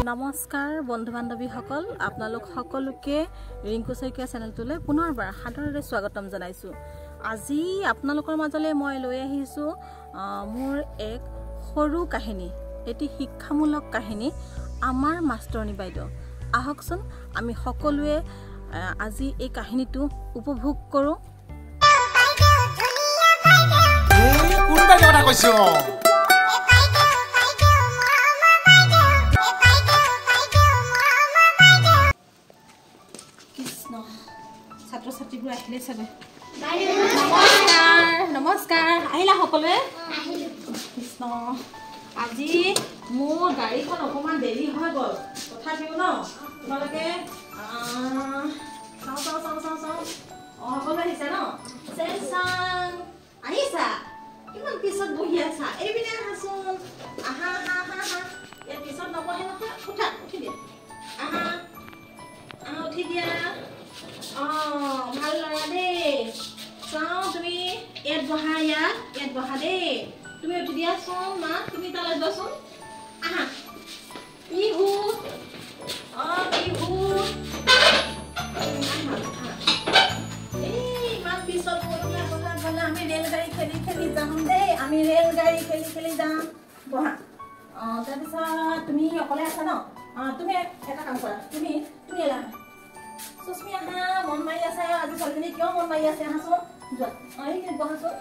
নমস্কাৰ বন্ধু বান্ধৱীসকল, আপোনালোক সকলোকে ৰিংকু শইকীয়া চেনেলটোলৈ পুনৰবাৰ সাদৰেৰে স্বাগতম জনাইছোঁ। আজি আপোনালোকৰ মাজলৈ মই লৈ আহিছোঁ মোৰ এক সৰু কাহিনী, এটি শিক্ষামূলক কাহিনী, আমাৰ মাষ্টৰণী বাইদেউ। আহকচোন আমি সকলোৱে আজি এই কাহিনীটো উপভোগ কৰোঁ। কৃষ্ণ, ছাত্ৰ ছাত্ৰীবোৰ আহিলে চাগে। নমস্কাৰ নমস্কাৰ, আহিলা সকলোৱে? কৃষ্ণ, আজি মোৰ গাড়ীখন অকণমান দেৰি হৈ গ'ল, তথাপিও ন তোমালোকে চাওঁ চাওঁ চাওঁ চাওঁ চাওঁ, অঁ সকলোৱে আহিছা ন? চেমচাং আহিছা? কিমান পিছত বহি আছা, এইপিনে আহাচোন। আহা আহা আহা আহা, ইয়াত পিছত নবহে নহয়, উঠা, উঠি দিয়া। আহা আহা, উঠি দিয়া। অঁ ভাল ল'ৰা দেই। চাওঁ তুমি ইয়াত বহা, ইয়াত ইয়াত বহা দেই। তুমি উঠি দিয়াচোন মা, তুমি তালৈ যোৱাচোন। আহা পিহু, অঁ পিহু, এই ইমান পিছত বহিলা। বহা বহা, আমি ৰেলগাড়ী খেলি খেলি যাম দেই, আমি ৰেলগাড়ী খেলি খেলি যাম। বহা। অঁ তাৰপিছত তুমি অকলে আছা ন? অঁ তুমি এটা কাম কৰা, তুমি তুমি এলা আহা। সুস্মি আহা, মন মাৰি আছে আজি ছোৱালীজনী, কিয় মন মাৰি আছে? আহাচোন, যোৱা। অঁ এইখিনিত বহাচোন।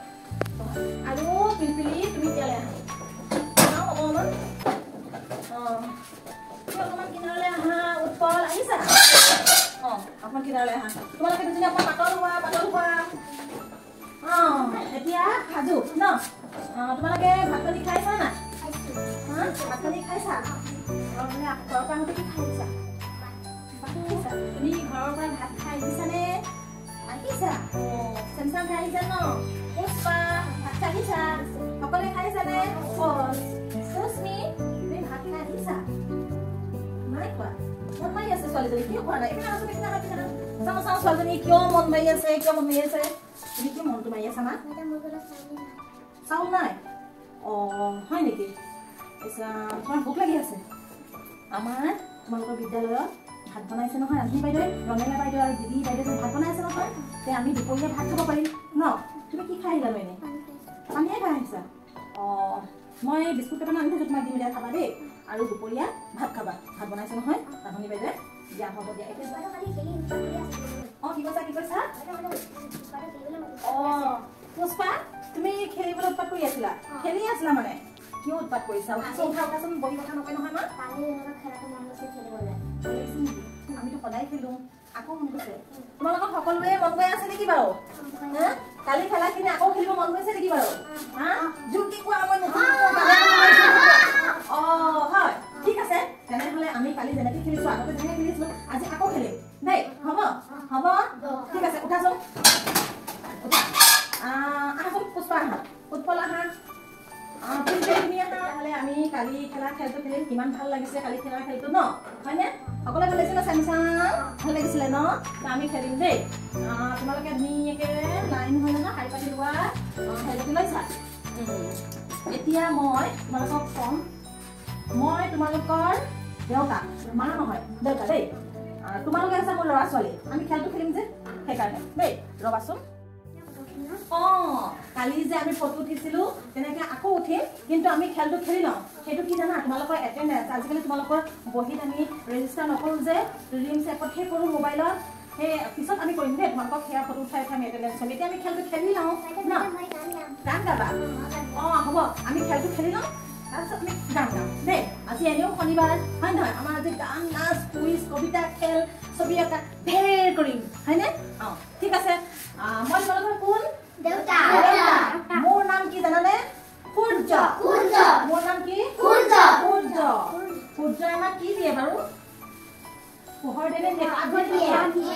আৰু পিলপিলি তুমি ইয়ালৈ আহা, চাওঁ অকণমান। অঁ তুমি অকণমান কিনাৰলৈ আহা। উৎপল আহিছা? অঁ অকণমান কিনাৰলৈ আহা। তোমালোকে দুজনী অকণমান পাতল হোৱা, পাতল হোৱা। অঁ এতিয়া সাজু ন? অঁ তোমালোকে ভাত পানী খাইছা নাই? হা, ভাত পানী খাইছা? অঁ মানে ঘৰৰ পৰা আহোঁতে কি খাই আহিছা? ভাত খাইছা? তুমি ঘৰৰ পৰা ভাত খাই আহিছানে? আহিছা? অঁ চেমচাং খাই আহিছা ন? পুষ্পা ভাত খাই আহিছা? সকলোৱে খাইছানে? সুস্মি তুমি ভাত খাই আহিছা? নাই খোৱা। মন মাৰি আছে ছোৱালীজনী, কিয় খোৱা নাই? এইপিনে আহাচোন, এইপিনে আহা, এইপিনে আহা। চাওঁ চাওঁ ছোৱালীজনী কিয় মন মাৰি আছে, কিয় মন মাৰি আছে? তুমি কিয় মনটো মাৰি আছা মা? চাউল নাই? অঁ হয় নেকি? তোমাৰ ভোক লাগি আছে? আমাৰ তোমালোকৰ বিদ্যালয়ত ভাত বনাইছে নহয়, ৰান্ধনী বাইদেৱে, ৰমেলা বাইদেউ আৰু দিদি বাইদেউ ভাত বনাই আছে নহয়, তে আমি দুপৰীয়া ভাত খাব পাৰিম ন? তুমি কি খাই আহিলা এনেই? পানীয়ে খাই আহিছা? অঁ মই বিস্কুট কেইটামান আনি থৈছোঁ, তোমাক দিম, দিয়া খাবা দেই। আৰু দুপৰীয়া ভাত খাবা, ভাত বনাইছে নহয় ৰান্ধনী বাইদেৱে। দিয়া হ'ব দিয়া। এতিয়া অঁ কি কৈছা, কি কৈছা? অঁ পুষ্পা তুমি খেলিবলৈ উৎপাত কৰি আছিলা? খেলি আছিলা মানে? কিয় উৎপাত কৰিছা? উঠাচোন, উঠা, উঠাচোন। বহি কথা নকয় নহয় মা। আমিতো সদায় খেলো, আকৌ মন গৈছে। তোমালোকৰ সকলোৰে মন গৈ আছে নেকি বাৰু? হা, কালি খেলাখিনি আকৌ খেলিব মন গৈছে নেকি বাৰু? হা, জোৰকে কোৱা, মই অ হয়, ঠিক আছে। তেনেহ'লে আমি কালি যেনেকে খেলিছো, আগতে যেনেকে খেলিছিলো, আজি আকৌ খেলিম দেই। হ'ব হ'ব, ঠিক আছে। উঠাচোন, উঠা। আহাচোন পুষ্পা আহা, উৎপল আহা, তুমি আহা। তেতিয়াহ'লে আমি কালি খেলা খেলটো খেলিম। কিমান ভাল লাগিছে কালি খেলা খেলটো ন? হয়নে? সকলোৱে ভাল লাগিছে ন? চেমচাং ভাল লাগিছিলে ন? আমি খেলিম দেই। তোমালোকে ধুনীয়াকৈ লাইন হৈ ন, শাৰী পাতি লোৱা, শাৰী পাতি লৈছা। এতিয়া মই তোমালোকক ক'ম, মই তোমালোকৰ দেউতা, মা নহয় দেউতা দেই। তোমালোকে হৈছে মোৰ ল'ৰা ছোৱালী, আমি খেলটো খেলিম যে, সেইকাৰণে দেই। ৰ'বাচোন। অঁ কালি যে আমি ফটো উঠিছিলোঁ, তেনেকৈ আকৌ উঠিম, কিন্তু আমি খেলটো খেলি লওঁ। সেইটো কি জানা? তোমালোকৰ এটেণ্ডেঞ্চ। আজিকালি তোমালোকৰ বহীত আমি ৰেজিষ্টাৰ নকৰোঁ যে, ৰিমছ এপতহে কৰোঁ মোবাইলত। সেই পিছত আমি কৰিম দেই, তোমালোকক সেয়া ফটো উঠাই উঠাই আমি এটেণ্ডেঞ্চ কৰিম। এতিয়া আমি খেলটো খেলি লওঁ ন? গান গাবা? অঁ হ'ব, আমি খেলটো খেলি লওঁ, তাৰপিছত আমি গান গাম দেই। আজি এনেও শনিবাৰ হয় নহয়? আমাৰ আজি গান, নাচ, কুইজ, কবিতা, খেল, ছবি অঁকা ঢেৰ কৰিম, হয়নে? অঁ ঠিক আছে। মই তোমালোকৰ কোন? দেউতা। মোৰ নাম কি জানানে? সূৰ্য। মোৰ নাম কি? সূৰ্য। সূৰ্যই আমাক কি দিয়ে বাৰু? পোহৰ দিয়ে নে?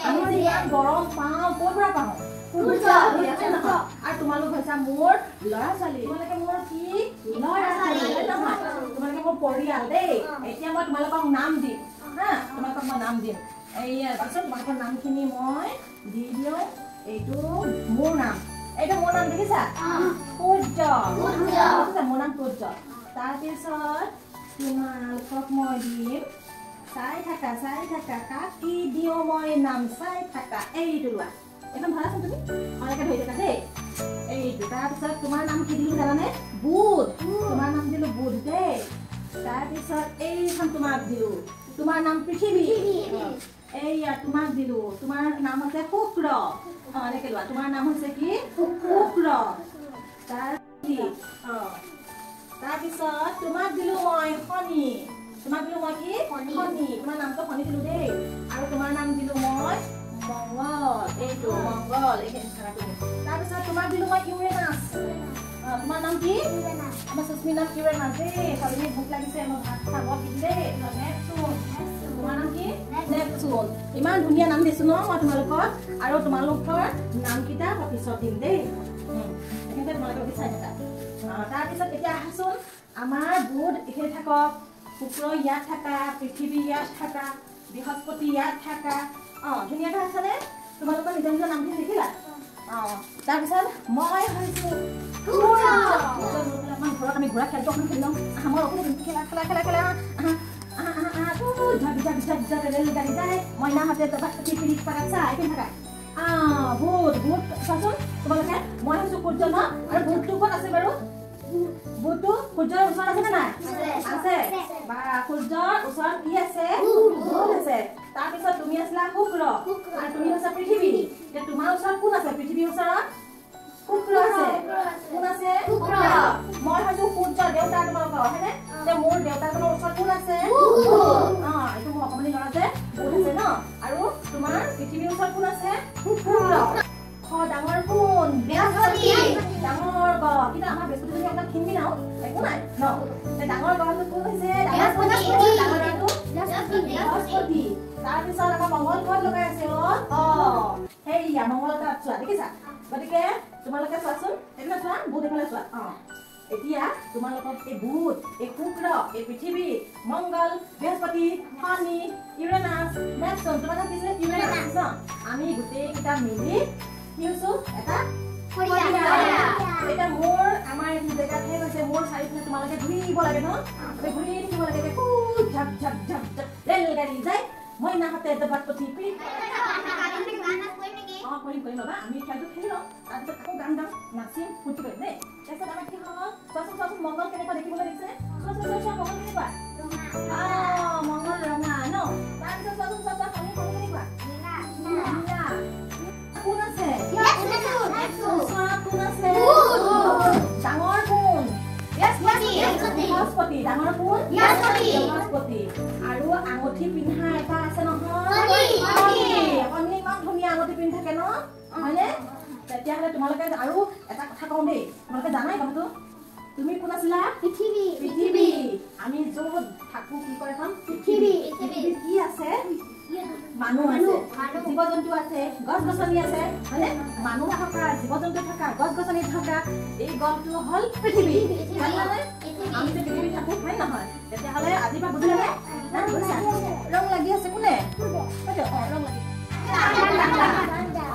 আমি যে ইমান গৰম পাওঁ, ক'ৰ পৰা পাওঁ? সূৰ্য। আৰু তোমালোক হৈছা মোৰ ল'ৰা ছোৱালী। তোমালোকে মোৰ কি? ল'ৰা ছোৱালী নহয়, তোমালোকে মোৰ পৰিয়াল দেই। এতিয়া মই তোমালোকক নাম দিম, হা, তোমালোকক মই নাম দিম। এই পাছত তোমালোকৰ নামখিনি মই দি দিওঁ। এইটো মোৰ নাম, এইটো মোৰ নাম দেখিছা? সূৰ্য। মোৰ নাম সূৰ্য। তাৰপিছত তোমালোকক মই দিম চাই থাকা চাই থাকা, কাক কি দিওঁ মই নাম, চাই থাকা। এইটো লোৱা, এখন ধৰাচোন তুমি, এনেকে ধৰি থাকা দেই। এইটো, তাৰপিছত তোমাৰ নাম কি দিলো জানানে? বুধ। তোমাৰ নাম দিলো বুধ দেই। তাৰপিছত এইখন তোমাক দিলো, তোমাৰ নাম পৃথিৱী। এইয়া তোমাক দিলো, তোমাৰ নাম হৈছে শুক্ৰ। অ, এনেকে লোৱা, তোমাৰ নাম হৈছে কি? শুক্ৰ। তাৰ অ, তাৰপিছত তোমাক দিলো মই শনি। তোমাক দিলো মই কি? শনি। তোমাৰ নামটো শনি দিলো দেই। আৰু তোমাৰ নাম দিলো মই মংগল। এইটো মংগল, এইখিনি থাকা তুমি। তাৰপিছত তোমাক দিলো মই ইউৰেনাছ। তোমাৰ নাম কি? আমাৰ সুস্মিৰ নাম ইউৰেনাছ দেই। ছোৱালীজনী ভোক লাগিছে, মই ভাত খাব দিম দেই। নেপচুন। তোমাৰ নাম কি? নেপচুন। ইমান ধুনীয়া নাম দিছো ন মই তোমালোকক। আৰু তোমালোকৰ নামকেইটা মই পিছত দিম দেই। এইখিনিতে তোমালোকে চাই থাকা। তাৰপিছত এতিয়া আহাচোন, আমাৰ বুধ এইখিনি থাকক, শুক্ৰ ইয়াত থাকা, পৃথিৱী ইয়াত থাকা, বৃহস্পতি ইয়াত থাকা। অ, ধুনীয়াকৈ আছেনে? তোমালোকৰ নিজৰ নিজৰ নামখিনি লিখিলা? অ, তাৰপিছত মই হৈছো ঘৰত আমি ঘোঁৰা খেলটো অকণ খেলি লওঁ। আহা, মই ৰখো, তুমি খেলা খেলা খেলা খেলা। আহা আহা আহা আহা, ঝাক ঝাক ঝাক ঝাক ৰেল গাড়ী যায়, মইনাহঁতে পিৰিক পাৰাত চাই এইখিনি থাকা। বুধ, বুধ চোৱাচোন তোমালোকে, মই হৈছো সূৰ্য ন? আৰু বুধটো ক'ত আছে বাৰু? বুধটো সূৰ্যৰ ওচৰত আছে নে নাই? আছে। বা সূৰ্যৰ ওচৰত কি আছে? বুধ আছে। তাৰপিছত তুমি আছিলা শুক্ৰ, আৰু তুমি হৈছা পৃথিৱী। এতিয়া তোমাৰ ওচৰত কোন আছে? পৃথিৱীৰ ওচৰত শুক্ৰ আছে। কোন আছে? মই হৈছো সূৰ্য, দেউতা তোমালোকৰ, হয়নে? এতিয়া মোৰ দেউতাজনৰ ওচৰত কোন আছে? অ, এইটো মোৰ অকমানি ল'ৰা যে, বুধ আছে ন? আৰু তোমাৰ পৃথিৱীৰ ওচৰত কোন আছে? শুক্ৰ। ডাঙৰ কোন? বৃহস্পতি। ডাঙৰ গ্ৰহ। কিন্তু আমাৰ বৃহস্পতিজনী অকণমান ক্ষীণ আৰু একো নাই ন? ডাঙৰ গ্ৰহটো কোন হৈছে? ডাঙৰ গ্ৰহটো বৃহস্পতি। তাৰপিছত আমাৰ মংগল গ্ৰহত লগাই আছে। অ অ, সেইয়া মংগল গ্ৰহত চোৱা, দেখিছা? গতিকে তোমালোকে চোৱাচোন, এইফালে চোৱা, বুধ এইফালে চোৱা। অ, এতিয়া তোমালোকক এই বুধ, এই শুক্ৰ, এই পৃথিৱী, মংগল, বৃহস্পতি, শনি, ইউৰেনাছ, নেপচুন, তোমালোক কি আছিলে? ইউৰেনাছ ন? আমি গোটেইকেইটা মিলি কি হৈছো? এটা পৰিয়াল। এতিয়া মোৰ আমাৰ এইটো জেগাত শেষ হৈছে। মোৰ চাৰিওফালে তোমালোকে ঘূৰিব লাগে ন? আমি ঘূৰি থাকিব লাগে। ঝাক ঝাক ঝাক ঝাক ৰেল গাড়ী যায়, মইনাহঁতে দবাত উঠি পিৰিক। অ, কৰিম কৰিম বাবা, আমি খেলটো খেলি লওঁ, তাৰপিছত আকৌ গান গাম, নাচিম, ফূৰ্তি কৰিম দেই। তাৰপিছত আমাৰ কি হ'ল? চোৱাচোন চোৱাচোন, মংগল কেনেকুৱা দেখিবলৈ দেখিছে? চোৱা চোৱা চোৱা, মংগল কেনেকুৱা? অ, মংগল ৰঙা ন? তাৰপিছত চোৱাচোন চোৱা চোৱা, শনি, শনি কেনেকুৱা? নীলা। কোন আছে? ওচৰত কোন আছে? ডাঙৰ কোন? বৃহস্পতি। ডাঙৰ কোন? বৃহস্পতি। আৰু আঙুঠি পিন্ধা এটা আছে নহয়, শনি। ইমান ধুনীয়া আঙুঠি পিন্ধি থাকে ন, হয়নে? তেতিয়াহ'লে তোমালোকে আৰু এটা কথা কওঁ দেই, তোমালোকে জানাই কথাটো। তুমি কোন আছিলা? পৃথিৱী। পৃথিৱী। আমি য'ত থাকো কি কয় এখন? পৃথিৱী। পৃথিৱীত কি আছে? মানুহ আছে, জীৱ জন্তু আছে, গছ গছনি আছে, হয়নে? মানুহ থকা, জীৱ জন্তু থকা, গছ গছনি থকা এই গ্ৰহটো হ'ল পৃথিৱী। জানানে আমি যে পৃথিৱীত থাকো, হয় নহয়? তেতিয়াহ'লে আজিৰ পৰা বুজিলানে? বুজিছা? ৰং লাগি আছে কোনে? অ, ৰং লাগি।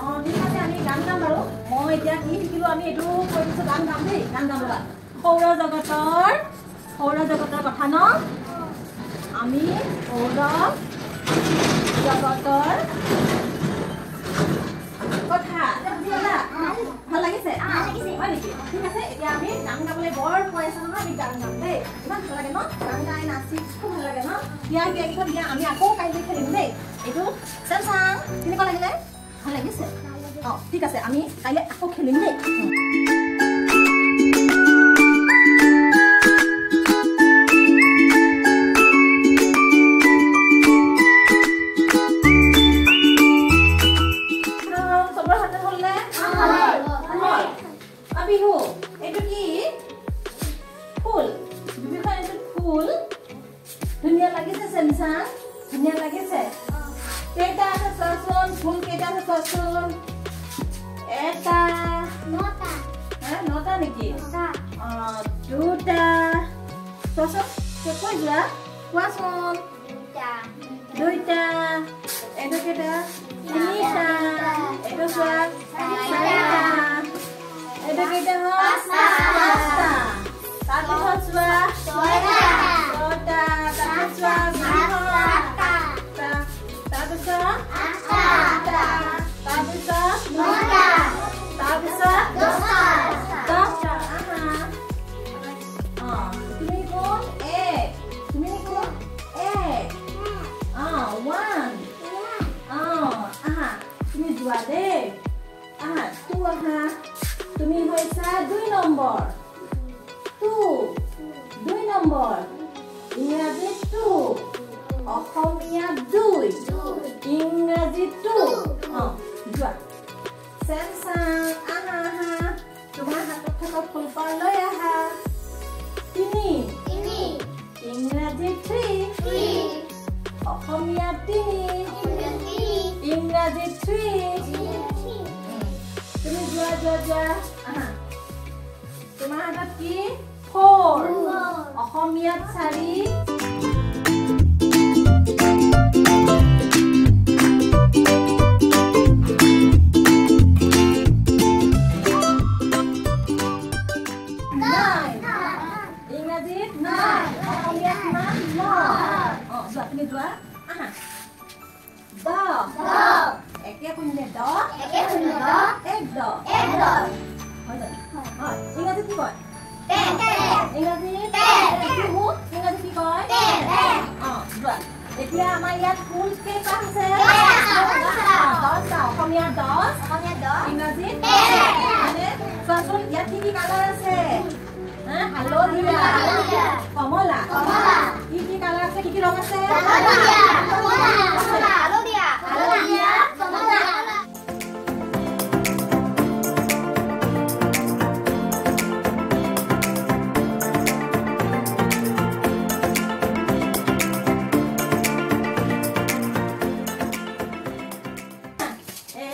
অ, ঠিক আছে, আমি গান গাম বাৰু। মই এতিয়া কি শিকিলো আমি এইটো কৈ দিছো, গান গাম দেই, গান গাম ৰ'বা। সৌৰজগতৰ, সৌৰজগতৰ কথা ন? আমি সৌৰ জগতৰ কথা ভাল লাগিছে, হয় নেকি? ঠিক আছে, এতিয়া আমি গান গাবলৈ বৰ কৈ আছে নহয়, আমি গান গাম দেই। ইমান ভাল লাগে ন গান গাই নাচি, খুব ভাল লাগে ন? দিয়া দিয়া এইকেইখন দিয়া, আমি আকৌ কাইলৈ খেলিম দেই। এইটো চেমচাং কেনেকুৱা লাগিলে? ভাল লাগিছে? অঁ, ঠিক আছে, আমি কাইলৈ আকৌ খেলিম দেই। বিহু এইটো কি ফুল? বিহুখন এইটো ফুল, ধুনীয়া লাগিছে চেমচাং, ধুনীয়া লাগিছে। কেইটা আছে চোৱাচোন, ফুল কেইটা আছে চোৱাচোন? এটা, নটা নেকি? অ, দুটা। চোৱাচোন, কৈ যোৱা, কোৱাচোন। দুইটা। এইটো কেইটা? তিনিটা। এইটো চোৱা, চাৰিটা। এইটো কেইটা হ'ল? পাঁচটা। তাৰপিছত চোৱা, ছয়টা। তাৰপিছত চোৱা, নম্বৰ, ইংৰাজী 2, অসমীয়া 2, ইংৰাজী 2। যোৱা চেমচাং, আহা আহা, তোমাৰ হাতত থকা ফুলপাহ লৈ আহা। 3, ইংৰাজী 3, অসমীয়া 3, ইংৰাজী 3। তুমি যোৱা যোৱা যোৱা, আহা। তোমাৰ হাতত কি? 4, অসমীয়াত 4। ইংৰাজীত 9, অসমীয়াত কিমান? 9। যোৱা তুমি যোৱা, আহা। 10, একে শূন্য 10, 1 10 হয় জানো? হয়। ইংৰাজীত কি কয়? ইংৰাজীত ইংৰাজীত কি কয়? যোৱা। এতিয়া আমাৰ ইয়াত ফুল কেইটা আছে? 10টা। অসমীয়া 10, ইংৰাজীত মানে চোৱাচোন ইয়াত কি কি কালাৰ আছে? হালধীয়া, কমলা, কি কি কালাৰ আছে? কি কি ৰং আছে? হালধীয়া, কমলা।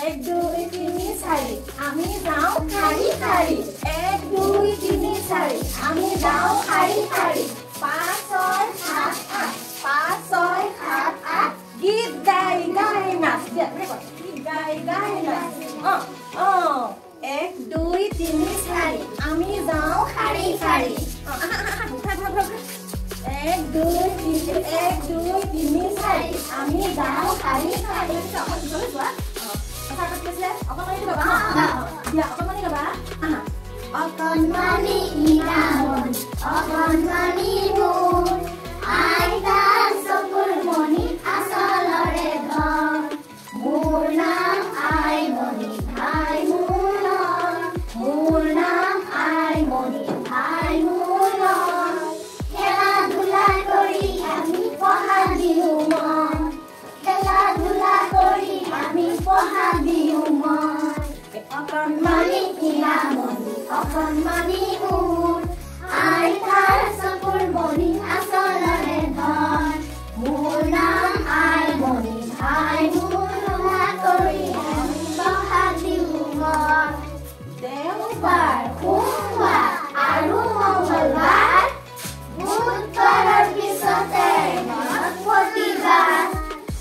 এক দুই তিনি চাৰি, আমি যাওঁ শাৰী শাৰী। 1 2 3 4, আমি যাওঁ শাৰী শাৰী। 5 6 7 8, 5 6 7 8, গীত গাই গাই নাচ। গীত গাই গাই নাচ। 1 2 3 4, আমি যাওঁ শাৰী শাৰী। 1 2 3, 1 2 3 4, আমি যাওঁ শাৰী শাৰী। যোৱা অকণমানি গাবা। অকণমানি ইনামন, অকণমানি মোৰ, আইতাৰ চকুৰ মণি আচলৰে ধন। মোৰ নাম আইমণি, ভাই মোহন। মোৰ নাম আইমণি, ভাই মোহন। খেলা ধূলা কৰি আমি পঢ়া দিওঁ মন। খেলা ধূলা কৰি আমি পঢ়া দিওঁ মন। অকণমানি ইনামণি, অকণমানি মোৰ, আইতাৰ চকুৰ মণি আচলৰে ধন। মোৰ নাম আইমণি, ভাই মোৰ কৰি আমি পঢ়া দিওঁ মন। দেওবাৰ, সোমবাৰ আৰু মংগলবাৰ, বুধবাৰৰ পিছতে বৃহস্পতিবাৰ,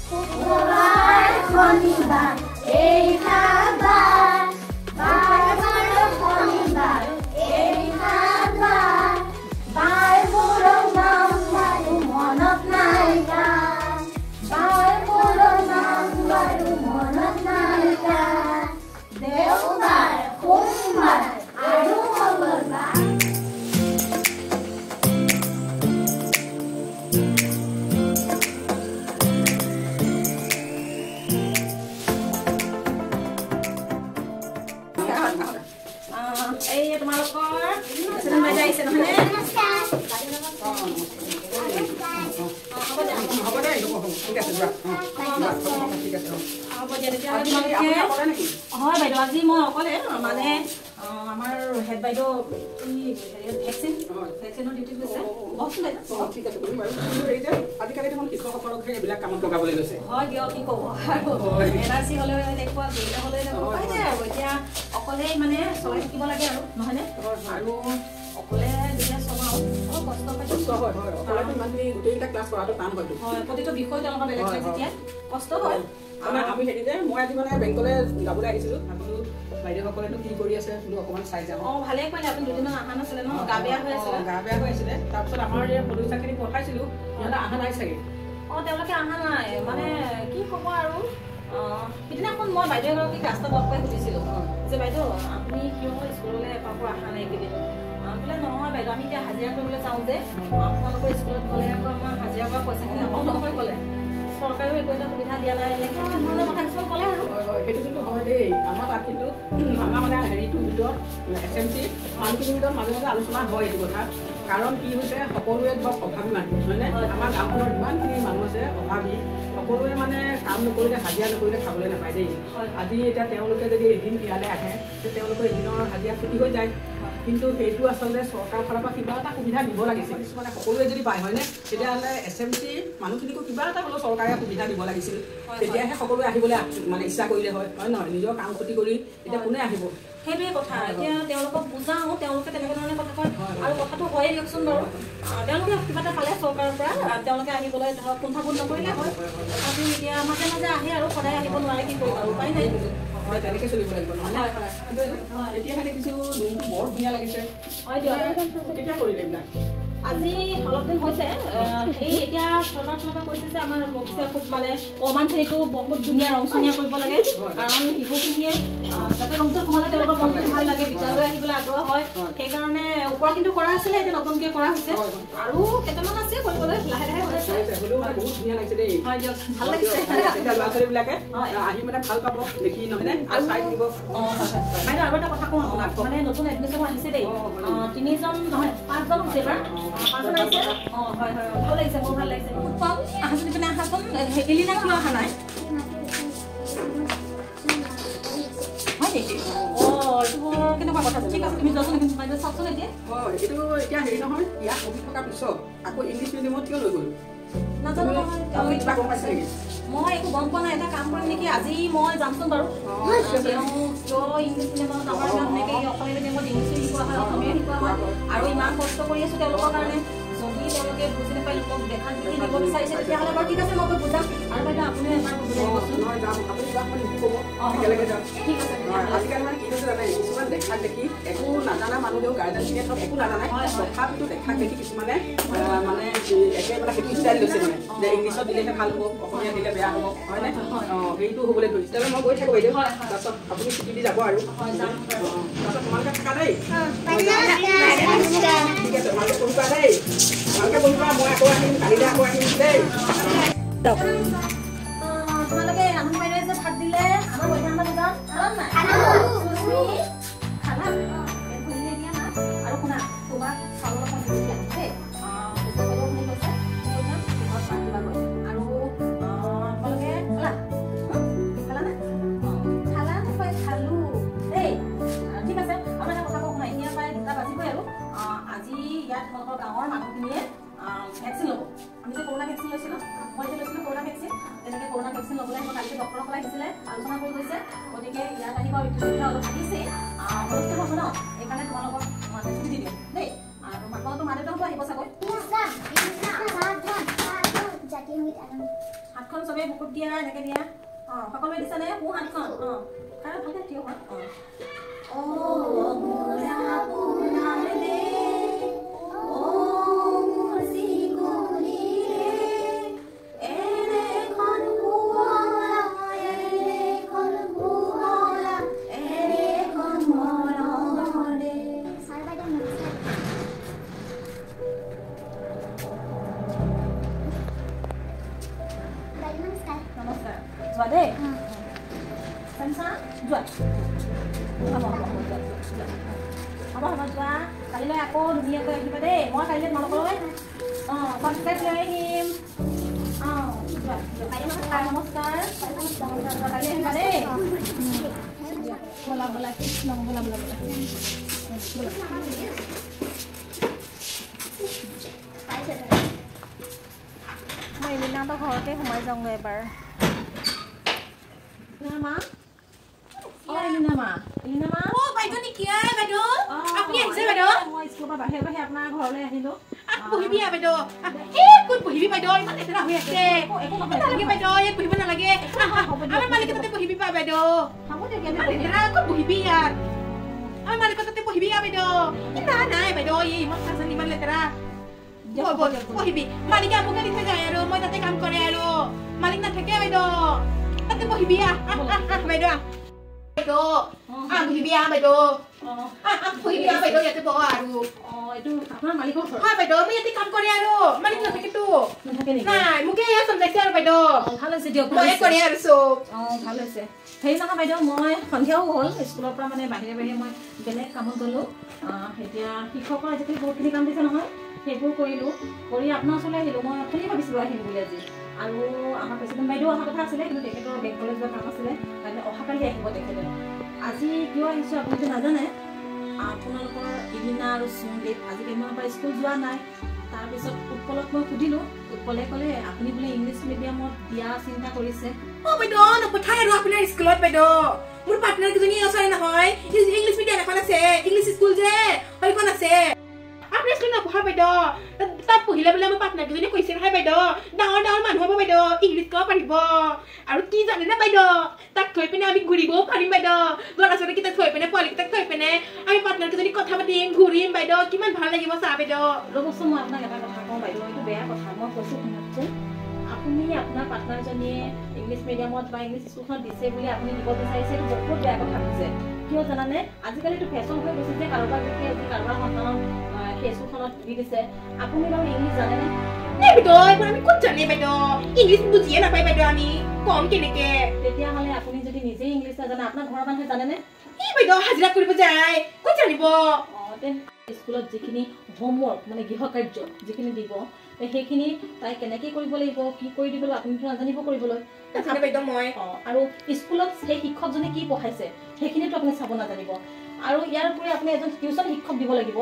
শুক্ৰবাৰ, শনিবাৰ, এই সাতবাৰ। শনিবাৰ, এই সাতবাৰ। বাৰবোৰৰ নাম বাৰু মনত নাই গান। বাৰবোৰৰ নাম বাৰু মনত নাই গান। দেওবাৰ, সোমবাৰ আৰু মংগলবাৰ। এই তোমালোকৰ বাইদেউ আহিছে নহয়নে? হয় বাইদেউ, আজি মই অকলে, মানে আমাৰ হেড বাইদেউ ভেকচিন ভেকচিনৰ ডিউটিত গৈছে। বহকচোন বাইদেউ। ঠিক আছে, কৰিম বাৰু। আজিকালি দেখোন শিক্ষকসকলক এইবিলাক কামত লগাবলৈ লৈছে। হয় দিয়ক, কি ক'ব আৰু, এন আৰ চি হ'লেও এনেকুৱা, জড়িত হ'লেও এনেকুৱা, উপায় নাই আৰু। এতিয়া অকলেই মানে চলাই থাকিব লাগে আৰু, নহয়নে? আৰু অকলে যেতিয়া চলাওঁ অলপ কষ্ট পাইছোঁ। কষ্ট হয়, হয়। অকলেতো ইমানখিনি গোটেইকেইটা ক্লাছ কৰাটো টান হয়তো। হয়, প্ৰতিটো বিষয় তেওঁলোকৰ বেলেগ বেলেগ, যেতিয়া কষ্ট হয়। মানে আমি হেৰি যে মই আজি মানে বেংকলৈ যাবলৈ আহিছিলোঁ, ভাবিলোঁ বাইদেউসকলেনো কি কৰি আছে বোলো অকণমান চাই যাওঁ। ভালেই কৰিলে, আপুনি দুদিনমান অহা নাছিলে ন, গা বেয়া হৈ আছিলে। গা বেয়া হৈ আছিলে। তাৰপিছত আমাৰ এই সদস্যাখিনি পঠাইছিলোঁ, সিহঁতে অহা নাই চাগে। তেওঁলোকে অহা নাই, মানে কি ক'ব আৰু। সিদিনাখন মই বাইদেউ এগৰাকীক ৰাস্তাত লগ পাই সুধিছিলোঁ যে বাইদেউ আপুনি কিয় স্কুললৈ এপাকো অহা নাই এইকেইদিন? বোলে নহয় বাইদেউ, আমি এতিয়া হাজিৰা কৰিবলৈ যাওঁ যে, আপোনালোকৰ স্কুলত গ'লে আকৌ আমাৰ হাজিৰা কৰা পইচাখিনি নাপাওঁ নহয় ক'লে। চৰকাৰেও একো এটা সুবিধা দিয়া নাই, এনেকুৱা ধৰণৰ কথা কিছুমান ক'লে আৰু। হয় হয়, সেইটো কিন্তু হয় দেই। আমাৰ তাত কিন্তু আমাৰ মানে হেৰিটোৰ ভিতৰত এছ এম চি মানুহখিনিৰ ভিতৰত মাজে মাজে আলোচনা হয় এইটো কথা। কাৰণ কি হৈছে, সকলোৱে ধৰক অভাৱী মানুহ হয়নে? আমাৰ গাঁওখনৰ যিমানখিনি মানুহ আছে অভাৱী, সকলোৱে মানে কাম নকৰিলে হাজিৰা নকৰিলে খাবলৈ নাপায় দেই। আজি এতিয়া তেওঁলোকে যদি এদিন ইয়ালৈ আহে, তেওঁলোকৰ এদিনৰ হাজিৰা ক্ষতি হৈ যায়। কিন্তু সেইটো আচলতে চৰকাৰৰ ফালৰ পৰা কিবা এটা সুবিধা দিব লাগিছিল। কিছুমানে সকলোৱে যদি পায় হয়নে, তেতিয়াহ'লে এছ এম চি মানুহখিনিকো কিবা এটা হ'লেও চৰকাৰে সুবিধা দিব লাগিছিল, তেতিয়াহে সকলোৱে আহিবলৈ মানে ইচ্ছা কৰিলে হয়, হয় নহয়? নিজৰ কাম ক্ষতি কৰি এতিয়া কোনে আহিব? সেইটোৱে কথা। এতিয়া তেওঁলোকক বুজাওঁ, তেওঁলোকে তেনেকুৱা ধৰণে কথা কয় আৰু কথাটো হয়ে দিয়কচোন বাৰু। তেওঁলোকে কিবা এটা পালে চৰকাৰৰ পৰা তেওঁলোকে আহিবলৈ ধৰক কুণ্ঠাবোধ নকৰিলে হয়। তথাপিও এতিয়া মাজে মাজে আহে আৰু, সদায় আহিব নোৱাৰে, কি কৰিব আৰু, উপায় নাই। তেনেকৈ চলিব লাগিব নহয়। এতিয়াহে দেখিছোঁ ৰুমটো বৰ ধুনীয়া লাগিছে। হয় দিয়ক। কেতিয়া কৰিলে এইবিলাক? আজি অলপ দিন হৈছে। এই এতিয়া চৰকাৰ ফালৰ পৰা কৈছে যে আমাৰ খুব মানে অকণমান শ্ৰেণীটো বহুত ধুনীয়া ৰংচনীয়া কৰিব লাগে, কাৰণ শিশুখিনিয়ে যাতে ৰংটো সোমালে তেওঁলোকৰ মনটো ভাল লাগে, বিদ্যালয় আহিবলৈ আগ্ৰহ হয়। সেইকাৰণে ওপৰত কিন্তু কৰা আছিলে, এতিয়া নতুনকৈ কৰা হৈছে আৰু কেইটামান আছে কৰিবলৈ, লাহে লাহে হৈ আছে। বহুত ধুনীয়া লাগিছে দেই। হয় দিয়ক, ভাল লাগিছে। ল'ৰা ছোৱালীবিলাকে আহি মানে ভাল পাব দেখি, নহয়নে? আৰু চাই থাকিব। অঁ হয় হয় বাইদেউ, আৰু এটা কথা কওঁ আপোনাক, মানে নতুন এডমিশ্যন আহিছে দেই, তিনিজন নহয় পাঁচজন হৈছে এইবাৰ, পাঁচজন আহিছে। অঁ হয় হয়, ভাল লাগিছে, মোৰ ভাল লাগিছে। আহাচোন ইপিনে আহাচোন। এলিনা কিয় অহা নাই? হয় নেকি? অঁ এইটো বৰ কেনেকুৱা কথা। ঠিক আছে, তুমি যোৱাচোন বাইদেউ, চাওকচোন এতিয়া। হয়, এইটো এতিয়া হেৰি নহয়, ইয়াত পঢ়ি থকাৰ পিছত আকৌ ইংলিছ মিডিয়ামত কিয় লৈ গ'ল? নাজানো নহয়, কিবা গম পাইছে নেকি? মই একো গম পোৱা নাই। এটা কাম কৰিম নেকি, আজি মই যামচোন বাৰু। তেওঁ কিয় ইংলিছ মিডিয়ামত, আমাৰ ইমান ধুনীয়াকৈ অসমীয়া মিডিয়ামত ইংলিছো শিকোৱা হয়, অসমীয়া শিকোৱা হয়, আৰু ইমান কষ্ট কৰি আছোঁ তেওঁলোকৰ কাৰণে। যদি তেওঁলোকে বুজি নাপায়, লোকক দেখাত দেখি দিব বিচাৰিছে, তেতিয়াহ'লে বাৰু ঠিক আছে, মই গৈ বুজাম। আৰু বাইদেউ আপুনিও এবাৰ বুজাই দিবচোন। ঠিক আছে। আজিকালি মানে কি হৈছে জানে, কিছুমান দেখাক দেখি একো নাজানা মানুহেও, গাৰ্জেনখিনিয়ে ধৰক একো নাজানে, তথাপিতো দেখাক দেখি কিছুমানে মানে একেবাৰে সেইটো ষ্টাইল লৈছে, মানে যে ইংলিছত দিলেহে ভাল হ'ব, অসমীয়া দিলে বেয়া হ'ব, হয়নে? অঁ সেইটো হ'বলৈ ধৰিছে। তেতিয়াহ'লে মই গৈ থাকোঁ বাইদেউ, তাৰপাছত আপুনি ছুটি দি যাব আৰু। তাৰপাছত তোমালোকে থাকা দেই। ঠিক আছে, তোমালোকে পঢ়িবা দেই, ভালকে পঢ়িবা। মই আকৌ আহিম, কালিলৈ আকৌ আহিম দেই। তোমালোকে ৰান্ধন বাইদেৱে যে ভাত দিলে, আমাৰ মধ্যাহ্ন ভোজন খালা নাই? খালা? দিয়া না। আৰু শুনা, তোমাক চাউল অলপমান দি দিয়া দেই। কৈছে ঘৰত ভাত দিবাগৈ। আৰু তোমালোকে খালা? খালা নে? খালা? নহয়, খালো দেই। ঠিক আছে। আৰু এটা কথা কওঁ শুনা, এতিয়া প্ৰায় 2টা বাজিবই আৰু। আজি ইয়াত তোমালোকৰ গাঁৱৰ মানুহখিনিয়ে ভেকচিন ল'ব। আমি যে কৰোণা ভেকচিন লৈছিলোঁ, মই যে লৈছিলোঁ কৰোণা ভেকচিন, তেনেকৈ কৰোণা ভেকচিন ল'বলৈ আহিব। কালি ডক্টৰসকলে আহিছিলে, আলোচনা কৰি গৈছে। গতিকে ইয়াত আহিব, ইতিমধ্যে অলপ আহিছে, হুলস্থুল হ'ব ন, সেইকাৰণে তোমালোকক মানে ছুটি দি দিওঁ দেই। আৰু তোমালোকৰ মা দেউতাহঁতো আহিব চাগৈ। হাতখন চবেই বুকুত দিয়া, এনেকৈ দিয়া। অঁ সকলোৱে দিছেনে? সোঁ হাতখন। অঁ ভালকৈ থিয় হোৱা। অঁ নমস্কাৰ। যোৱা দেই, যোৱা। হ'ব হ'ব হ'ব, যোৱা যোৱা। হ'ব হ'ব, যোৱা। কালিলৈ আকৌ ধুনীয়াকৈ আহিবা দেই। মই কালিলৈ তোমালোকলৈ অঁ ছাবস্ক্ৰাইব লৈ আহিম। অঁ যোৱা যোৱা। নমস্কাৰ, কালি আহিবা দেই। ব'লা ব'লা কৃষ্ণ, ব'লা ব'লা ব'লা ব'লা। মই এলিনাহঁতৰ ঘৰতে সোমাই যাওঁগৈ এবাৰ। মা, অ এলিনা মা, এলিনা মা। অ বাইদেউ নেকি? বাইদেউ আপুনি আহিছে বাইদেউ? মই স্কুলৰ পৰা বাহিৰে বাহিৰে আপোনাৰ ঘৰলৈ আহিলোঁ। বহিবি বাইদেউ। এই ক'ত বহিবি বাইদেউ, ইমান লেতেৰা হৈ আছে। নালাগে বাইদেউ, ইয়াত বহিব নালাগে। আমাৰ মালিকৰ তাতে বহিবি পা বাইদেউ। লেতেৰা, ক'ত বহিবি ইয়াত? আমাৰ মালিকৰ তাতে বহিবি বাইদেউ। নাই নাই বাইদেউ, এই ইমান চাচোন ইমান লেতেৰা। বহিবি, মালিকে আমুকে দি থৈ যায় আৰু মই তাতে কাম কৰে আৰু মালিক নাথাকে বাইদেউ। তাতে বহিবি আহ বাইদেউ আহ। বাইদেউ বহিবি আহ বাইদেউ, বহিবি আহ বাইদেউ, ইয়াতে বহ আৰু। এইটো আপোনাৰ মালিকৰ ঘৰ? হয় বাইদেউ, মই ইয়াতে কাম কৰে আৰু মালিক নাথাকেতো। নাই, মোকে এয়া চম্জাইছে আৰু বাইদেউ। ভাল হৈছে দিয়ক, ময়ে কৰে আৰু চব। অঁ, ভাল হৈছে। হেৰি নহয় বাইদেউ, মই সন্ধিয়াও হ'ল, স্কুলৰ পৰা মানে বাহিৰে বাহিৰে মই বেলেগ কামত গ'লোঁ। এতিয়া শিক্ষকৰ আজিকালি বহুতখিনি কাম দিছে নহয়, সেইবোৰ কৰিলোঁ, কৰি আপোনাৰ ওচৰলৈ আহিলোঁ। মই অথনি ভাবিছিলোঁ আহিম বুলি আজি। আৰু আমাৰ প্ৰেচিডেণ্ট বাইদেউ অহা কথা আছিলে, কিন্তু তেখেতৰ বেংকলৈ যোৱা কাম আছিলে, কাৰণে অহাকালি আহিব তেখেতে। আজি কিয় আহিছোঁ আপুনিতো নাজানে। আপোনালোকৰ ইলিনা আৰু সুমদীপ আজি কেইদিনমানৰ পৰা স্কুল যোৱা নাই। তাৰপিছত উৎপলক মই সুধিলোঁ, উৎপলে ক'লে আপুনি বোলে ইংলিছ মিডিয়ামত দিয়া চিন্তা কৰিছে। অঁ বাইদেউ, নপঠাই আৰু আপোনাৰ স্কুলত বাইদেউ। মোৰ পাৰ্টনাৰ কেইজনী ওচৰে নহয়, ইংলিছ মিডিয়াম এখন আছে, ইংলিছ স্কুল যে সেইখন আছে। আপোনাৰ স্কুলত নপঢ়া বাইদেউ, তাত পঢ়িলে বোলে মোৰ পাৰ্টনাৰ কেইজনী কৈছে নহয় বাইদেউ, ডাঙৰ ডাঙৰ মানুহ হ'ব বাইদেউ, ইংলিছ ক'ব পাৰিব। আৰু কি জানেনে বাইদেউ, তাত থৈ পিনে আমি ঘূৰিবও পাৰিম বাইদেউ। ল'ৰা ছোৱালীকেইটাক থৈ পিনে, পোৱালীকেইটাক থৈ পিনে আমি পাৰ্টনাৰ কেইজনী কথা পাতিম, ঘূৰিম বাইদেউ, কিমান ভাল লাগিব চা বাইদেউ। ৰ'বচোন, মই আপোনাক এটা কথা কওঁ বাইদেউ, এইটো বেয়া কথা মই কৈছোঁ, শুনকচোন। আপুনি আপোনাৰ পাৰ্টনাৰজনীয়ে ইংলিছ মিডিয়ামত বা ইংলিছ স্কুলখনত দিছে বুলি আপুনি দিব বিচাৰিছে, এইটো বহুত বেয়া কথা কৈছে। কিয় জানানে, আজিকালিতো ফেশ্বন হৈ গৈছে যে কাৰোবাৰ দেখি আজি কাৰোবাৰ সন্তানক সেই স্কুলখনত দি দিছে। আপুনি বাৰু ইংলিছ জানেনে? নাই বাইদেউ, এইবোৰ আমি ক'ত জানে বাইদেউ, ইংলিছ বুজিয়ে নাপায় বাইদেউ, আমি কম কেনেকে। তেতিয়াহ'লে আপুনি যদি নিজেই ইংলিছ নাজানে, আপোনাৰ ঘৰৰ মানুহে জানেনে? এই বাইদেউ হাজিৰা কৰিব যায়, ক'ত জানিব। অঁ, তে স্কুলত যিখিনি হোমৱৰ্ক মানে গৃহকাৰ্য যিখিনি দিব, সেইখিনি তাই কেনেকৈ কৰিব লাগিব, কি কৰি দিব লাগিব, আপুনিতো নাজানিব কৰিবলৈ বাইদেউ মই। অঁ, আৰু স্কুলত সেই শিক্ষকজনে কি পঢ়াইছে সেইখিনিতো আপুনি চাব নাজানিব। আৰু ইয়াৰ উপৰি আপুনি এজন টিউশ্যন শিক্ষক দিব লাগিব।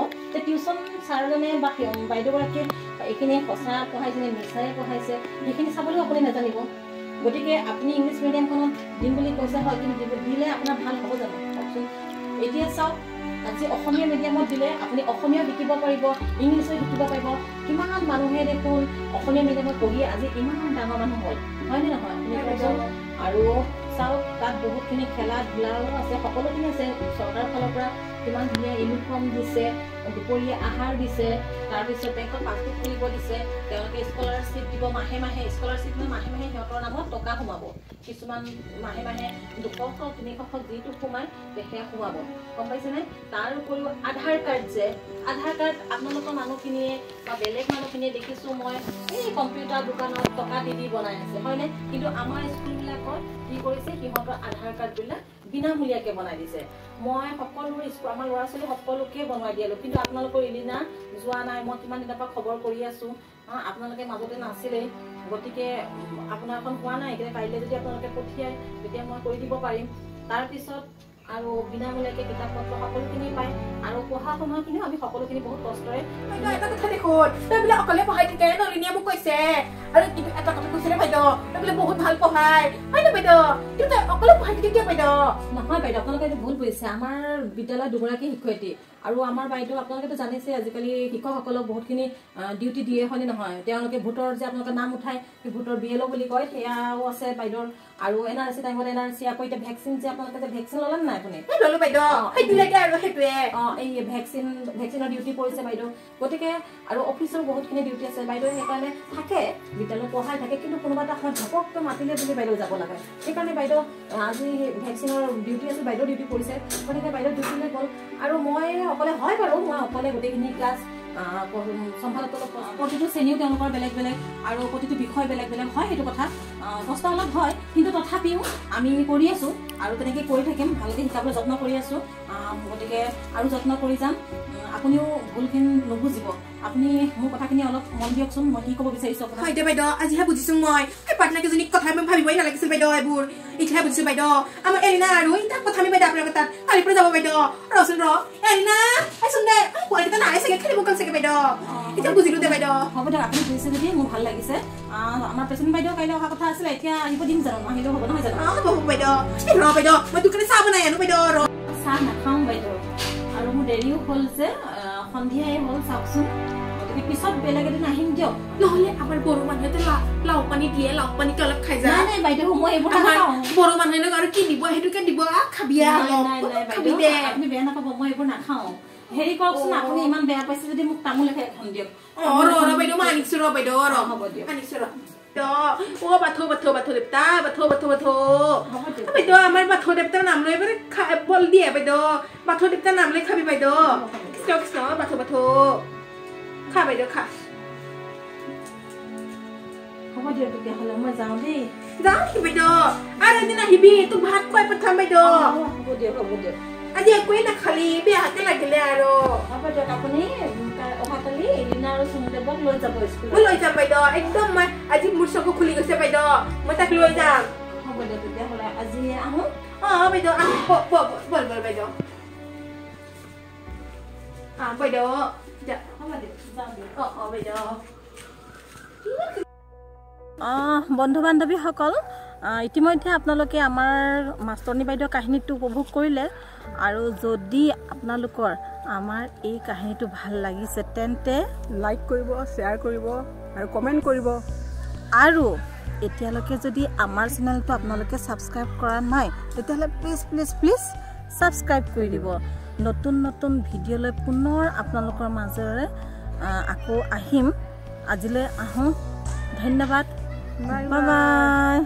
টিউশ্যন ছাৰজনে বা বাইদেউগৰাকীয়ে এইখিনি সঁচা পঢ়াইছে নে মিছাই পঢ়াইছে সেইখিনি চাবলৈও আপুনি নাজানিব। গতিকে আপুনি ইংলিছ মিডিয়ামখনত দিম বুলি কৈছে হয়, কিন্তু দিলে আপোনাৰ ভাল হ'ব জানো কওকচোন? এতিয়া চাওক, আজি অসমীয়া মিডিয়ামত দিলে আপুনি অসমীয়া শিকিব পাৰিব, ইংলিছো শিকিব পাৰিব। কিমান মানুহে দেখোন অসমীয়া মিডিয়ামত পঢ়ি আজি ইমান ডাঙৰ মানুহ হ'ল, হয়নে নহয় আপুনি কওকচোন? আৰু চাওক, তাত বহুতখিনি খেলা ধূলাও আছে, সকলোখিনি আছে। চৰকাৰৰ ফালৰ পৰা কিমান ধুনীয়া ইউনিফৰ্ম দিছে, দুপৰীয়া আহাৰ দিছে, তাৰপিছত বেংকত পাছবুক খুলিব দিছে, তেওঁলোকে স্কলাৰশ্বিপ দিব মাহে মাহে। স্কলাৰশ্বিপ মানে মাহে মাহে সিহঁতৰ নামত টকা সোমাব, কিছুমান মাহে মাহে 200 হওক 300 হওক যিটো সোমায় সেয়া সোমাব, গম পাইছেনে? তাৰ উপৰিও আধাৰ কাৰ্ড যে, আধাৰ কাৰ্ড আপোনালোকৰ মানুহখিনিয়ে বা বেলেগ মানুহখিনিয়ে দেখিছোঁ মই এই কম্পিউটাৰ দোকানত টকা দি দি বনাই আছে, হয়নে? কিন্তু আমাৰ স্কুলবিলাকত কি কৰিছে, সিহঁতৰ আধাৰ কাৰ্ডবিলাক বিনামূলীয়াকৈ বনাই দিছে। মই সকলোৰে স্কুল আমাৰ ল'ৰা ছোৱালী সকলোকে বনাই দিয়ালোঁ, কিন্তু আপোনালোকৰ ইলিনা যোৱা নাই। মই কিমান দিনৰ পৰা খবৰ কৰি আছোঁ, আপোনালোকে মাজতে নাছিলেই, গতিকে আপোনাৰখন হোৱা নাই। এতিয়া কাইলৈ যদি আপোনালোকে পঠিয়ায় তেতিয়া মই কৰি দিব পাৰিম। তাৰপিছত আৰু বিনামূলীয়াকৈ কিতাপ পত্ৰ সকলোখিনি পায়, আৰু পঢ়া শুনাখিনিও আমি সকলোখিনি বহুত কষ্টৰে। বাইদেউ এটা কথা দেখোন, তই বোলে অকলে পঢ়াই থাকে, নলিনীয়ে মোক কৈছে। আৰু কিন্তু এটা কথা কৈছিলে বাইদেউ, তই বোলে বহুত ভাল পঢ়াই, হয়নে বাইদেউ? কিন্তু তই অকলে পঢ়াই থাকে কিয় বাইদেউ? নহয় বাইদেউ, আপোনালোকে এইটো ভুল বুজিছে। আমাৰ বিদ্যালয়ত দুগৰাকী শিক্ষয়িত্ৰী, আৰু আমাৰ বাইদেউ আপোনালোকেতো জানিছে আজিকালি শিক্ষকসকলক বহুতখিনি ডিউটি দিয়ে, হয়নে নহয়? তেওঁলোকে ভোটৰ যে আপোনালোকে নাম উঠায়, সেই ভোটৰ BLO বুলি কয়, সেয়াও আছে বাইদেউৰ। আৰু NRC টাইমত NRC, আকৌ এতিয়া ভেকচিন যে আপোনালোকে যে ভেকচিন ল'লে নাই আপুনি? ল'লো বাইদেউ, সেইটো লাগে আৰু সেইটোৱে। অঁ, এই ভেকচিনৰ ডিউটি পৰিছে বাইদেউ। গতিকে আৰু অফিচৰ বহুতখিনি ডিউটি আছে বাইদেউ, সেইকাৰণে থাকে বিদ্যালয়ত পঢ়াই থাকে, কিন্তু কোনোবা এটা সময়ত ঘপককৈ মাতিলে বুলি বাইদেউ যাব লাগে। সেইকাৰণে বাইদেউ আজি ভেকচিনৰ ডিউটি আছে, বাইদেউ ডিউটি পৰিছে, গতিকে বাইদেউ ডিউটিলৈ গ'ল। আৰু মই অকলে হয় বাৰু, মই অকলে গোটেইখিনি ক্লাছ চম্ভালতো অলপ, প্ৰতিটো শ্ৰেণীও তেওঁলোকৰ বেলেগ বেলেগ আৰু প্ৰতিটো বিষয় বেলেগ বেলেগ হয়, সেইটো কথা কষ্ট অলপ হয়, কিন্তু তথাপিও আমি কৰি আছোঁ আৰু তেনেকৈ কৰি থাকিম, ভালকৈ শিকাবলৈ যত্ন কৰি আছোঁ। গতিকে আৰু যত্ন কৰি যাম। আপুনিও ভুলখিনি নুবুজিব, আপুনি মোৰ কথাখিনি অলপ মন দিয়কচোন, মই কি ক'ব বিচাৰিছোঁ আপোনাক। হয় দে বাইদেউ, আজিহে বুজিছোঁ মই। এই পাৰ্টনাৰ কেইজনীক কথা মই ভাবিবই নালাগিছিল বাইদেউ, এইবোৰ এতিয়াহে বুজিছোঁ বাইদেউ। আমাৰ এলিনা আৰু এতিয়া কথা আমি বাইদেউ আপোনালোকৰ তাত কালিৰ পৰা যাব বাইদেউ। ৰচোন ৰ, এলিনা আহিচোন দে, পোৱালিকেইটা নাই চাগে, খেলিব গ'ল চাগে বাইদেউ। এতিয়া বুজিলো দে বাইদেউ। হ'ব দিয়ক, আপুনি বুজিছে যদি মোৰ ভাল লাগিছে। আমাৰ প্ৰেচিডেণ্ট বাইদেউ কাইলৈ অহা কথা আছিলে, এতিয়া আহিব দিম জানো? নাহিলেও হ'ব নহয় জানো? অঁ, হ'ব বাইদেউ। এই ৰ বাইদেউ, মই তোৰ কাৰণে চাহ বনাই আনো বাইদেউ। ৰ, চাহ নাখাওঁ বাইদেউ, আৰু মোৰ দেৰিও হ'ল যে, সন্ধিয়াই হ'ল চাওকচোন, গতিকে পিছত বেলেগ এদিন আহিম দিয়ক। নহ'লে আমাৰ বড়ো মানুহেতো লাও পানী দিয়ে, লাও পানীকে অলপ খাই যা। নাই নাই বাইদেউ, মই এইবোৰ নাখাওঁ। বড়ো মানুহে আৰু কি দিব, সেইটোকে দিব, খাবি খাবি দে। আপুনি বেয়া নাপাব, মই এইবোৰ নাখাওঁ। হেৰি কৰকচোন, আপুনি ইমান বেয়া পাইছে যদি মোক তামোল এখন দিয়ক। অঁ, ৰ ৰ বাইদেউ, মই আনিছো ৰ বাইদেউ, ৰ। হ'ব দিয়ক, আনিছো ৰ। অ বাথৌ বাথৌ বাথৌ দেৱতা, বাথৌ বাথৌ বাথৌ। হ'ব দিয়ক। বাইদেউ, আমাৰ বাথৌ দেৱতাৰ নাম লৈ এবাৰ বল দিয়ে বাইদেউ। বাথৌ দেৱতাৰ নাম লৈ খাবি বাইদেউ। কৃষ্ণ কৃষ্ণ, বাথৌ বাথৌ, খা বাইদেউ, খা। হ'ব দিয়ক তেতিয়াহ'লে, মই যাওঁ দেই। যাওঁ কি বাইদেউ? আৰু এদিন আহিবি, তোক ভাত খুৱাই পঠাম বাইদেউ। হ'ব দিয়ক, হ'ব দিয়ক। আজি একোৱেই নাখালি, বেয়াকে লাগিলে আৰু। হ'ব দিয়ক, আপুনি অহাকালি এলিনা আৰু চুমদেৱক লৈ যাব স্কুলত। মই লৈ যাম বাইদেউ, একদম। মই আজি মোৰ চকু খুলি গৈছে বাইদেউ, মই তাক লৈ যাম। হ'ব দিয়ক তেতিয়াহ'লে, আজি আহোঁ। অ বাইদেউ, আহ, বল বল বাইদেউ, আহ বাইদেউ, যা। হ'ব দিয়ক, যাওঁ দিয়ক। অ অ বাইদেউ। বন্ধু বান্ধৱীসকল, ইতিমধ্যে আপোনালোকে আমাৰ মাষ্টৰণী বাইদেউৰ কাহিনীটো উপভোগ কৰিলে, আৰু যদি আপোনালোকৰ আমাৰ এই কাহিনীটো ভাল লাগিছে তেন্তে লাইক কৰিব, শ্বেয়াৰ কৰিব আৰু কমেণ্ট কৰিব। আৰু এতিয়ালৈকে যদি আমাৰ চেনেলটো আপোনালোকে ছাবস্ক্ৰাইব কৰা নাই, তেতিয়াহ'লে প্লিজ প্লিজ প্লিজ ছাবস্ক্ৰাইব কৰি দিব। নতুন নতুন ভিডিঅ'লৈ পুনৰ আপোনালোকৰ মাজেৰে আকৌ আহিম। আজিলৈ আহোঁ, ধন্যবাদ, বাই বাই।